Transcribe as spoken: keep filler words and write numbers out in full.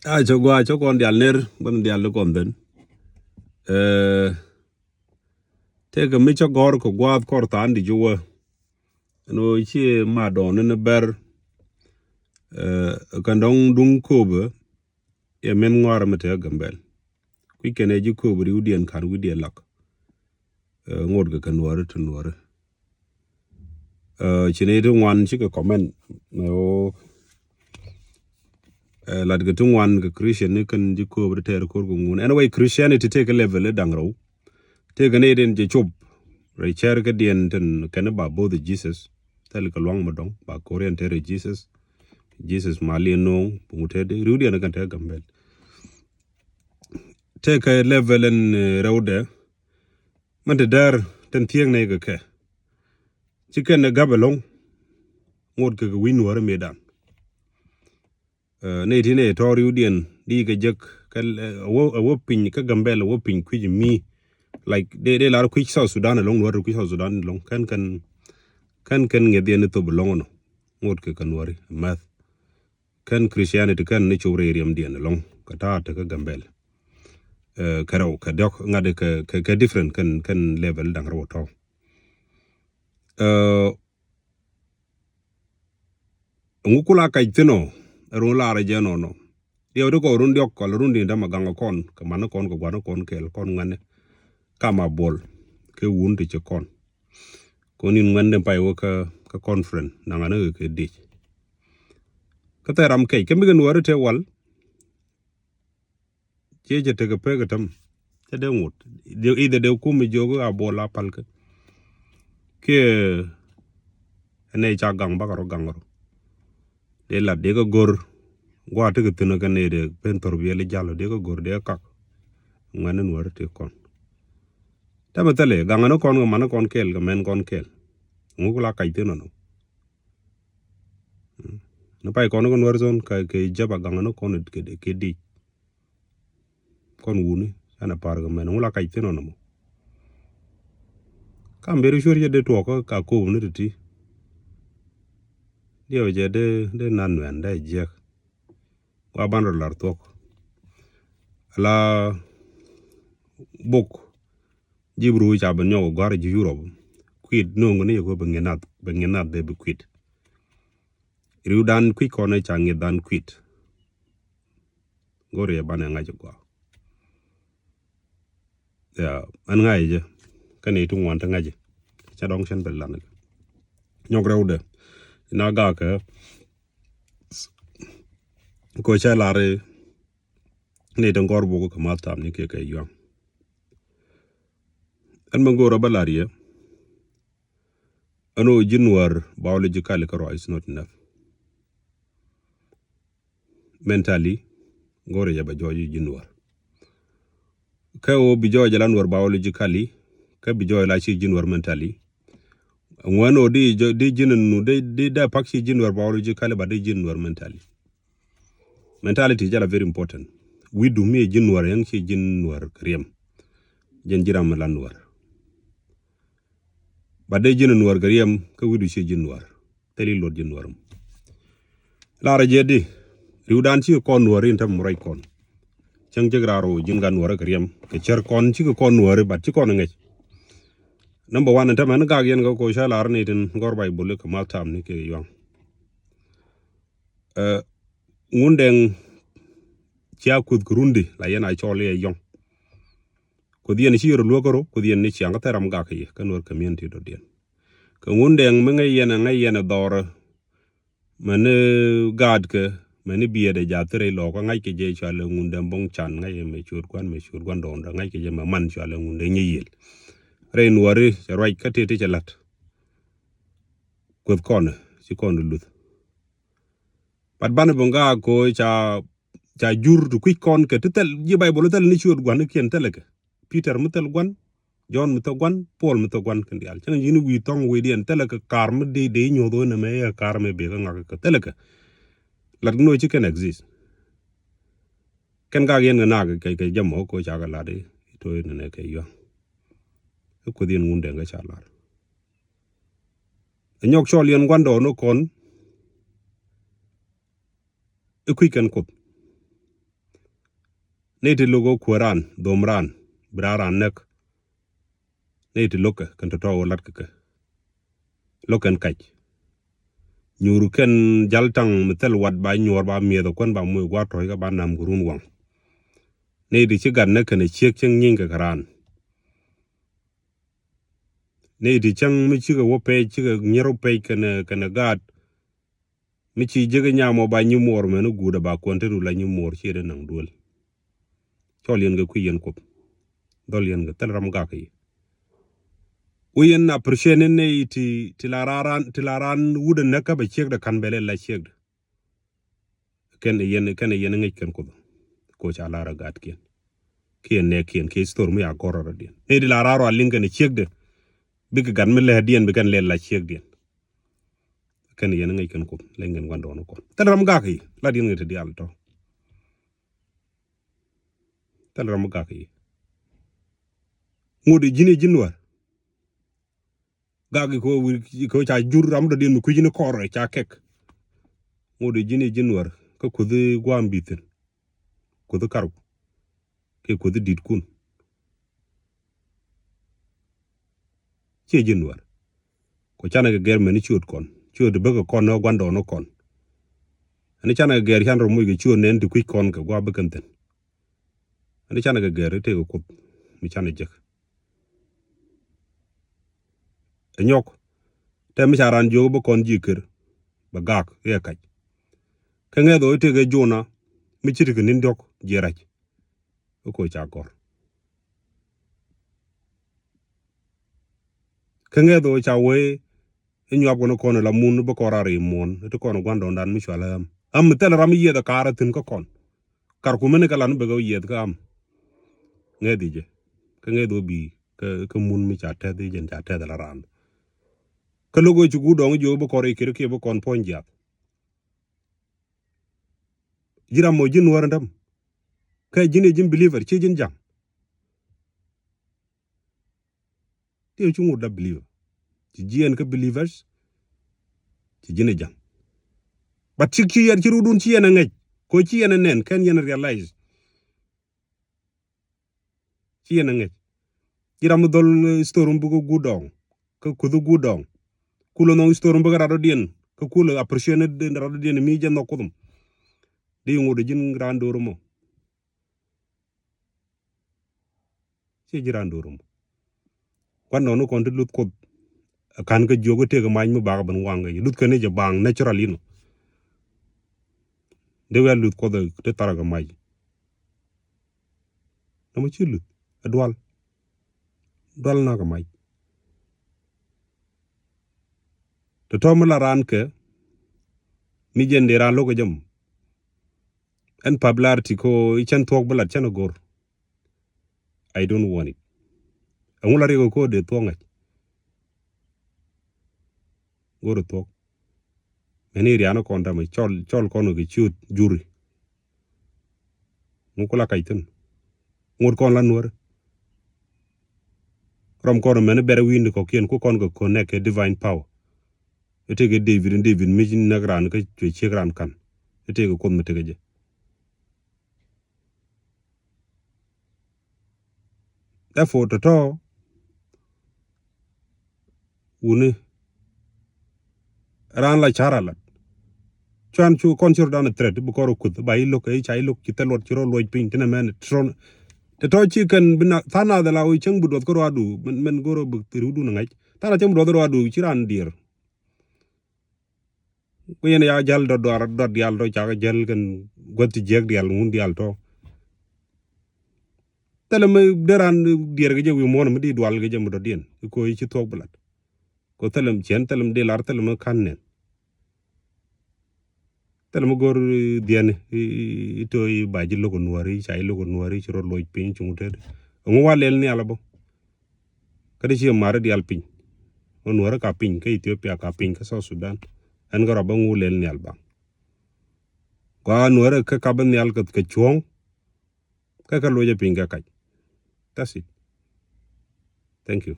A cä gua cä kɔn dial ner bän dial di kɔn dhen. Ɛ, tëëkɛ mi cä gɔr kɛ guath kɔr than di juwä. Ɛn ɣöö ci ma dɔɔn ni bɛr. Ɛ, kɛ dɔŋ duŋ kööbä. Yɛ min ŋuarɛ mi te Gambɛl. Kui̱ kɛn ɛ ji̱ kööbä riwdiɛn ka̱n wi̱diɛn lak. Ɛ, ŋot kɛ kɛ nuɔri ti nuɔri. Ɛ, ci ni ti ŋuan cikɛ comment. Mɛ o, ɛ, lat kɛ ti ŋuan kɛ Christian ni kɛn ji̱ kööbä ti tɛɛr ko̱r kɛ ŋun. Anyway, Christianity tëëkɛ level i̱ da̱ŋ rɛw. Tëëkɛ ni tin jɛ cop rɛy cɛr kä diɛn tin kɛn ba both Jesus. Thil kɛ luaŋ mi dɔŋ ba Korean tɛɛr Jesus. Jesus ma liɛ no̱o̱ŋ buŋ tɛɛr riwdiɛn kɛn tɛɛr Gambɛl. Tëëkɛ level in, eh, rɛwdɛ. Mɛn te däär tin thiek nɛy kɛ kɛ. Ci kɛn ɛ gap ɛlɔ̱ŋ. Ŋot kɛ kɛ wi̱i̱ nuɔ̱ɔ̱ri mëëdan. Ɛ, nɛy ti nɛy tɔ̱ riwdiɛn di kɛ jek kɛ, ɛ, ɛ wä, ɛ wä piny kä Gambɛl ɛ wä piny kui̱c mi. Like, dee, dee lar kui̱c South Sudan ɛlɔ̱ŋ, nuɔ̱ɔ̱ri kui̱c South Sudan ɛlɔ̱ŋ. Kɛn, kɛn, kɛn, kɛn ŋiɛthiɛn ni thop ɛlɔ̱ŋ ɛnɔ. Ŋot kɛ kɛ nuɔ̱ɔ̱ri, mɛth. Kɛn Christianity kɛn ni cop rɛy riɛmdiɛn ɛlɔ̱ŋ kɛ ta̱a̱ tekä Gambɛl. Ɛ, kɛ rɛw kɛ diɔ̱k ŋa̱t kɛ, kɛ, kɛ different kɛn, kɛn level da̱ŋ rɛw tɔ̱. Ɛ, ŋu kula kac thi̱n ɔ, ɛ run lar jɛ nɔnɔ. Diɛw di kɔ run diɔ̱k kɔ run di dämɛ gaŋ kɔn kɛ man kɔn kɛ gua̱n kɔn kɛɛl kɔn ŋuɛn. Kam a buɔl kɛ wun ti ci kɔn. Kɔn in ŋuɛn di pay wä kä, kä conference naŋ anä kɛ dic. Kä thɛɛr ram kɛc kä mi kɛ nuɔri te wal. Ciɛ cɛ tekɛ pek ɛ täm. Cɛ dee ŋot. Dee, either dee kum mi jiök a buɔl a palkä. Kiɛ ɛn nɛy ca gaŋ bakɛ rɔ gaŋ rɔ. Dee lat dee kä go̱r. Gua̱a̱ tekɛ thi̱n kä nɛy dee pen thor biɛl i̱ jal dee kä go̱r dee kä kak. Ŋuɛn in wär ti kɔn. Tɛmɛ thilɛ gaŋ ni kɔn kɛ man ni kɔn kɛɛl kɛ mɛn kɔn kɛɛl. Ŋuk la kac thi̱n ɔnɔ. Ni pay kɔn kɛ nuɔr zon kɛ, kɛ jɛp a gaŋ ni kɔn kɛ, kɛ dic. Kɔn wuni canɛ par kɛ mɛn ŋu la kac thi̱n ɔnɔ mɔ. Kam beri cuɔr cɛ dee tuɔk kä ka kop ni ti ti. Diɛw cɛ dee, dee nan nuɛn dee jiɛk. Wa ban rɔ lar thuɔk. Ala buk. Ji̱ bi ruuc ca ben nyɔk gɔ̱a̱r ji̱ Yurop. Kuit no̱o̱ŋ ni yɛ kɔ bi ŋi̱n nath, bi ŋi̱n nath bɛ bi kuit. Ri̱wdan kui̱c kɔn ca ŋi̱thdan kuit. Go̱r yɛ banɛ ŋa̱c gɔaa. Ya, ɛn ŋa̱c jɛ. Kä nɛy ti ŋuan ti ŋa̱c jɛ. Ca dɔ̱ŋ cɛn bɛ lan. Nyɔk rɛwdɛ. Na gakɛ. Kɔ ca lar nɛy ti ŋɔr buk kɛ math tam ni kɛ kɛ yuaŋ. Ɛn mɛ go̱o̱r a bä lar yɛ. Ɛn ɣöö ji̱n wäär biologically kärɔa is not enough. Mentally, go̱o̱rɛ jɛ bɛ jɔɔc ji̱n wäär. Kä ɣöö bi jɔɔc jɛ la nuɔr biologically, kä bi jɔɔc la ci ji̱n wäär mentally. Ŋuɛn ɣöö di jɔ, di ji̱n nu, di, di dee pak ci ji̱n wäär biologically, but di ji̱n wäär mentally. Mentality jɛ la very important. Wi̱du mi ji̱n wäär, yɛn ci ji̱n wäär kɛ riɛm. Jɛn ji̱ ram mi la nuɔr. But dee ji̱n nuɔr kɛ riɛm, kä wi̱du ci ji̱n nuɔr. Thil i̱ luɔt ji̱n nuɔr. Lar jɛ di, ri̱wdan cikɛ kɔn nuɔri in te mi ruac kɔn. Cäŋ cik raar ɣöö ji̱n ka nuɔri kɛ riɛm kɛ cär kɔn cikɛ kɔn nuɔri, but ci kɔn ŋäc. Number one, in te mɛn gak yɛn kɛ koc ca lar ni tin gɔr Baibol kɛ math tam ni kɛ yuaŋ. Ɛ, Ŋundɛŋ cia kuth kɛ rundi la yɛn a cɔl iɛ yɔŋ. Kuoth yɛn ci yɛr luäk kärɔ, kuoth yɛn ni ciaŋ kä thɛr ram gak yɛ kä nuɔr community dɔ̱diɛn. Kɛ Ŋundɛŋ mi ŋäc yɛn ɛ ŋäc yɛn ɛ dhɔrä. Mɛn ni gaatkɛ, mɛn ni biɛɛdɛ jath thil rɛy lɔɔkä ŋa̱ckɛ jɛ cualɛ Ŋundɛŋ bo̱ŋ can ŋa̱ckɛ mɛ ciöt gua̱n, mɛ ciöt gua̱n dɔɔndɛ ŋa̱ckɛ jɛ mɛ man cualɛ Ŋundɛŋ nyɛ yiël. Rɛy nuɔri cɛ ruac kä tëë ti cɛ la̱t. Kueth kɔn ci kɔn di luth. But banɛ bä ŋa̱a̱k ko̱ ca, ca jur ti kui̱c kɔn kɛ ti thil ji̱ Baibol thil ni ciöt gua̱n kiɛn thilɛ kɛ. Peter mi thil gua̱n, John mi thil gua̱n, Paul mi thil gua̱n kɛn diaal. Cäŋ ji̱n wi̱i̱ thɔŋ wecdiɛn thilɛ kɛ kaar mi dee, dee nyuɔth ɣöö nɛmɛ i̱ kaar mi bek kä ŋak kɛ thilɛ kɛ. Lat kɛ ni ɣöö ci kɛn exist. Kɛn gak yɛn kɛ nak kɛ, kɛ, kɛ jɛ mɔ ko̱ ca kɛ lat i̱ to̱ i̱ nɛnɛ kɛ yua̱ŋ. I̱ kuoth yɛn Ŋundɛŋ kɛ ca lar. Ɛ nyɔk cɔl yɛn gua̱ndɔɔŋ ni kɔn i̱ kui̱c kɛn Kuoth. Nɛy ti lo̱k ɣä kuäär raan, dhom raan, bi raan raan näk. Nɛy ti lo̱k kɛ kɛn tɔ̱tɔ̱ ɣä lat kɛ kɛ. Lo̱k kɛn kac. Nyuur kɛn jal taŋ mi thil wat ba nyuɔ̱ɔ̱r ba miɛth ɛ kuän ba moc gua̱a̱r tɔ̱c kɛ ba nam kɛ run waŋ. Nɛy ti ci gat näk kɛn ɛ ciek cäŋ nyieeny kɛ kɛ raan. Nɛy ti cäŋ mi cikɛ wä pɛc, cikɛ nyier wä pɛc kɛnɛ, kɛnɛ gaat. Mi ci jek nyam ɔ ba nyi muɔɔr mɛn guut ɛ ba kuɔn te ru la nyi muɔɔr ciɛ dee naŋ duel. Cɔl yɛn kɛ kui̱ yɛn Kuoth. Dhɔl yɛn kɛ thil ram gak yi. Wi̱i̱ yɛn appreciate ni nɛy ti, ti la ran, ti la ran wut ɛ näk kä bɛ ciek dɛ kan bɛ lɛ la ciek dɛ. Kɛn yɛn, kɛn yɛn ŋäc kɛn Kuoth. Ko ca lar a gatkiɛn. Kiɛn nɛɛkiɛn kiɛ story mi a gɔr rɔdiɛn. Nɛy ti la ran rɔ a liŋ kɛn ciek dɛ. Bikɛ gat mi lɛ diɛn bi kɛn lɛ la ciek diɛn. Kɛn yɛn ŋäc kɛn Kuoth lɛ ŋɛn gua̱ndɔɔŋni kɔn. Thil ram gak yi la diɛn ŋäc ti diaal tɔ. Thil ram gak yi. Ŋut ji̱n yi ji̱n Nuäär. Gak yi ko wi̱i̱ ko ca jur ram dɔ̱diɛn mi kui̱ ji̱n kɔr ca kɛk. Ŋut ji̱n yi ji̱n Nuäär kä Kuoth gua̱a̱m bi̱thin. Kuoth karuk. Kɛ Kuoth di̱t kun. Ciɛ ji̱ Nuäär. Kɔ canɛ kɛ gɛr mɛn ciöt kɔn. Ciöt bäkɛ kɔn ni gua̱ndɔɔŋni kɔn. Ɛn canɛ kɛ gɛr can rɔ moc kɛ ciöt nɛn ti kui̱c kɔn kɛ gua̱a̱ bäkɛn thi̱n. Ɛn canɛ kɛ gɛr i̱ tëëkɛ Kuoth mi canɛ jek. Ɛ nyɔk. Tɛ mi ca ran jiök bä kɔn ji̱ ker. Bɛ gak i̱ ɛ kac. Kä ŋɛth ɣöö i̱ tëëkɛ Jona mi ci ti kɛ ni̱n diɔ̱k jiɛ rac. Kä koc ca gɔ̱r. Kä ŋɛth ɣöö ca wee i̱ nyuap kɔn kɔn la mun bi kɔn rar i̱ muɔ̱ɔ̱n ti kɔn gua̱ndɔɔŋdan mi cual ɣäm. Ɣäm mi thil ram i̱ yiɛth ɛ kaar ɛ thi̱n kä kɔn. Kar kumɛn i̱ kɛ lan i̱ bekɛ yiɛth kä ɣäm. Ŋɛth i̱ jɛ. Kä ŋɛth ɣöö bi kä, kä mun mi ca tɛth i̱ jɛn ca tɛth la raan. Kä lo̱k ɣöö ci guut dɔɔŋ i̱ jiök bi kɔn rar i̱ kir kiɛ bi kɔn puɔ̱ny jiath. Ji̱ ram mɔ ji̱ Nuäär ɛn däm. Kä ji̱n i̱ ji̱n believer ci ji̱n ja̱ŋ. Ti ci ŋut la believer. Ci jiɛn kä believers. Ci ji̱n ɛ ja̱ŋ. But ci, ci yɛn ci rudun ci yɛn ɛ ŋäc. Ko ci yɛn ɛ nɛn kɛn yɛn ɛ realize. Ci yɛn ɛ ŋäc. Ci ram mi dhɔl, eh, story mi bikɛ guut dɔɔŋ. Kä Kuoth guut dɔɔŋ. Kulɛ nhɔŋ story mi bikɛ rat dɔ̱diɛn. Kä kulɛ appreciate ni rat dɔ̱diɛn mi jɛ nhɔk Kuoth mi. Di ŋut ɛ ji̱n raan do̱r mɔ. Ciɛ ji̱ raan do̱r mɔ. Gua̱ndɔɔŋni kɔn ti luth Kuoth. Ɛ ka̱n kä jiök i̱ tëëkɛ mac mi bakɛ ben waŋ kɛ ji̱. Luth kɛn i̱ jɛ baŋ natural inɔ. Dee wiaa luth Kuoth ɛ ti tharak ɛ mac. Nɔmɔ ci luth. Ɛ dual. Dual nak ɛ mac. Tɔ̱tɔ̱ mi la raan kɛ. Mi jɛn dee raan lo̱k ɛ jɛ mɔ. Ɛn popularity ko i̱ cɛn thuɔ̱k bi lat cɛn a go̱r. I don't want it. Ɛŋu la riɛk ko dee thuɔ̱k ŋa̱c. Go̱r thuɔ̱k. Mɛn i̱ rian kɔn tamɛ cɔl, cɔl kɔn kɛ ciöt juri. Ŋu kula kac thi̱n. Ŋot kɔn la Nuäär. Ram kɔn mɛn bɛr wi̱i̱ni kɔ̱kiɛn ku kɔn kɛ connect kɛ divine power. I̱ tëëkɛ David, in David mi ci näk raan kä cuɛ ciek raan ka̱n. I̱ tëëkɛ Kuoth mi tëëkɛ jɛ. Therefore tɔ̱tɔ̱ wuni raan la ca̱r a lat. Cuan cu kɔn ci rɔ dan a threat bi kɔr a kuth ba i̱ lo̱k i̱ ca i̱ lo̱k ci thil luɔt ci rɔ luɔc piny tinɛ mɛn tɔ̱tɔ̱. Tɔ̱tɔ̱ ci kɛn bi na tha̱a̱ŋ nath la wi̱i̱ cäŋ bi duɔth kä ruaadu mɛn, mɛn go̱r a bi riwdun a ŋa̱c. Tha̱a̱ŋ nath cäŋ bi duɔth ruaadu ci raan diɛɛr. Ku yɛn ya jäl dɔ̱t duar dɔ̱t diaal tɔ cakɛ jäl kɛn guäth ti jiäk diaal ŋun diaal tɔ. Thilɛ mi dee raan diɛɛr kɛ jɛ wi̱i̱ muɔ̱ɔ̱n mi di dual kɛ jɛ mi dɔ̱diɛn i̱ ko̱ i̱ ci thuɔ̱k bi lat. Ko thilɛ mi ciɛn thilɛ mi di lar thilɛ mi ka̱n nɛn. Thilɛ mi go̱r, eh, dhiɛn i̱, i̱, i̱ to̱ i̱ ba ji̱ lo̱k Nuääri, ca ji̱ lo̱k Nuääri ci rɔ loc piny cuŋ tet. Ɛŋu wa lɛl nhial abä. Kä ti ci mar i̱ diaal piny. Ŋu Nuääri ka piny kä Ethiopia ka piny kä South Sudan. Ɛn kä rɔ bä ŋu lɛl nhial baŋ. Gua Nuääri kä kap nhial kä, kä cuɔ̱ɔ̱ŋ. Kä kä loc ɛ piny kä kac. That's it. Thank you.